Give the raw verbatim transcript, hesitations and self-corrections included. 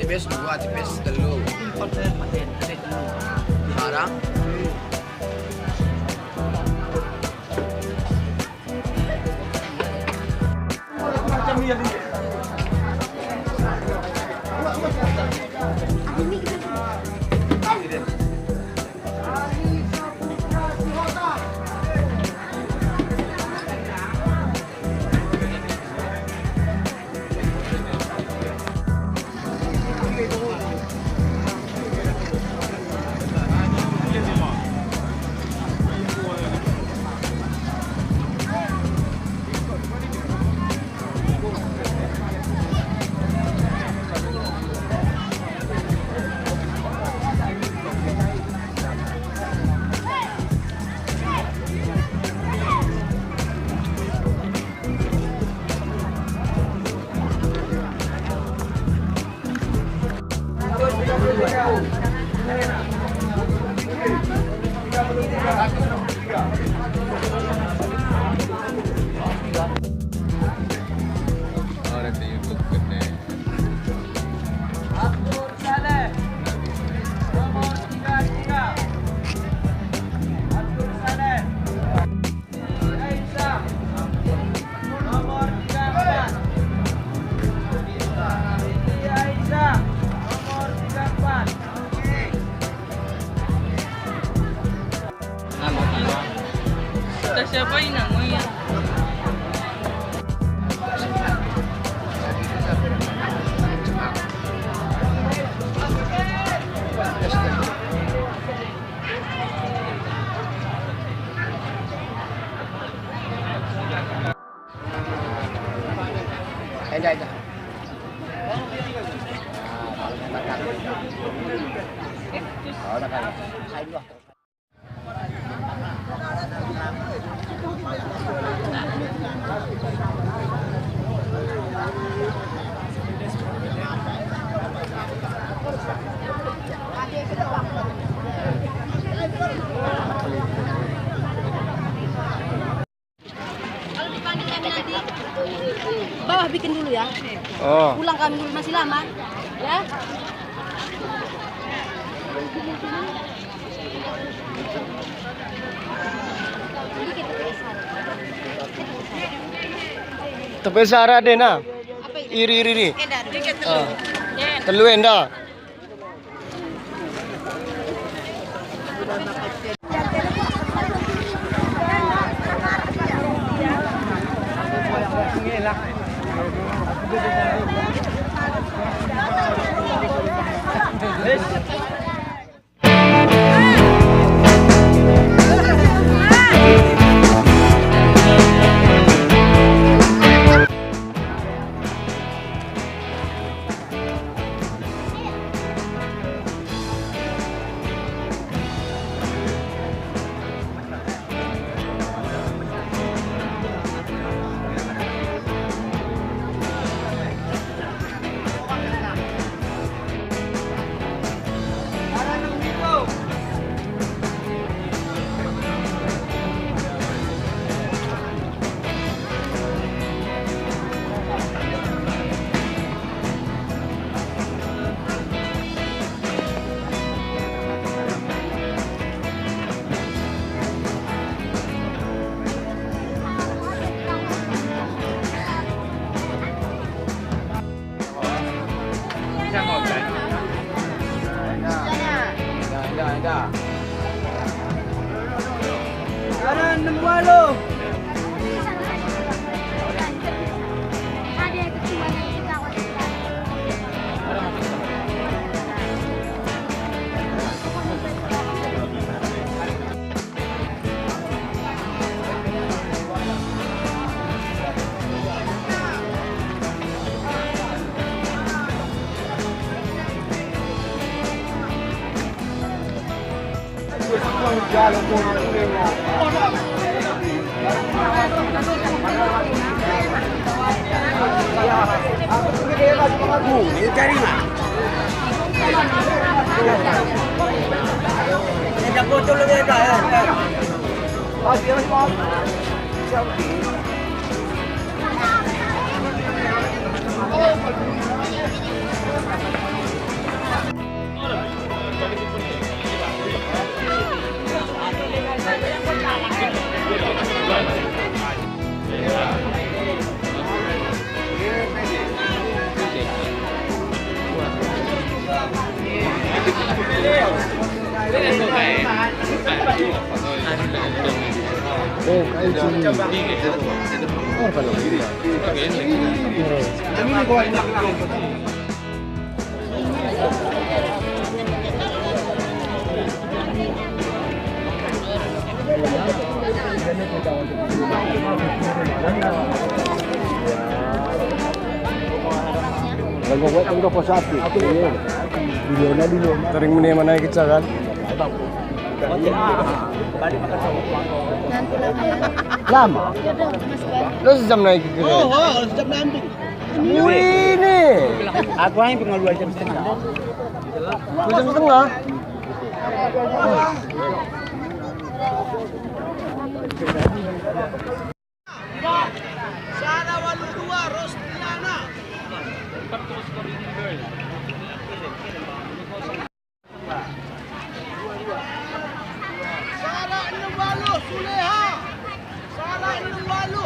Tipis dua, tipis telu. Barang. Abdul Saleh, nomor tiga tiga. Abdul Saleh. Aisyah, nomor tiga empat. Siti Aisyah, nomor tiga empat. Dah siapa inang, oh iya. Bawah bikin dulu ya. Oh. Pulang kami dulu, masih lama. Ya. Tapi syarat deh nah. Iri, iri, iri. Ah. Telu enda. Taring menye mana kita kan? Lam. Lo sejam naik ke? Oh, oh, sejam naik. Wih, ni. Aku hanya pengalu jam setengah. Jam setengah. Sara walu dua, Rostiana. Sara enam walu, Suleha. Sara enam walu,